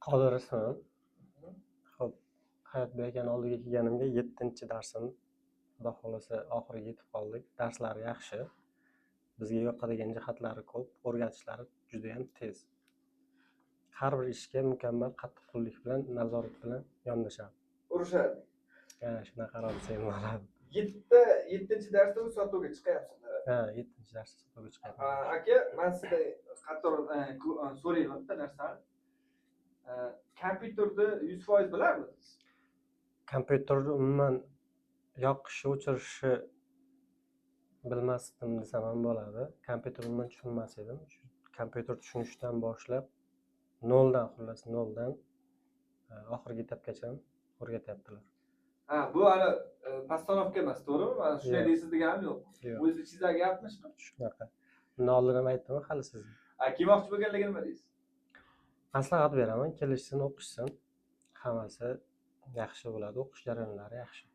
Qodir ismim. Xo'p, Hayotbek akani oldiga kelganimga yettinchi darsim. Xudo xohlasa, oxiriga yetib qoldik. Darslari yaxshi. Bizga yoqadigan jihatlari ko'p, o'rgatishlari judayam tez. Har bir ishga mukammal qattiqqo'llik bilan, nazorat bilan yondashadi. Urishadi. Ha, shunaqaroq desam bo'ladi. Yettinchi darsda u sotuvga chiqyapsizlar. Ha, yettinchi darsda sotuvga chiqyapman. Aka, man sizdan qattiq so'rayman bitta narsani. Kompyuterni 100% bilarmidingiz? Kompyuterni umuman yoqishi, o'chirishi bilmasdim desam ham bo'ladi. Kompyuter umuman tushunmas edim. Shu kompyuter tushunishdan boshlab noldan, xullas, noldan oxirgi etapgacha o'rgatyaptilar. Ha, bu hali постановка emas, to'g'rimi? Mana shunday Yo'q. deysiz deganim yo'q. Yo'q, O'zingiz ichingizdagi gapmi shu? Shunaqa. Bundan oldin ham aytdimmi hali sizga? Kelmoqchi bo'lganlarga nima deysiz? Maslahat beraman, kelishsin, o'qishsin. Hammasi yaxshi bo'ladi, o'qish jarayonlari yaxshi.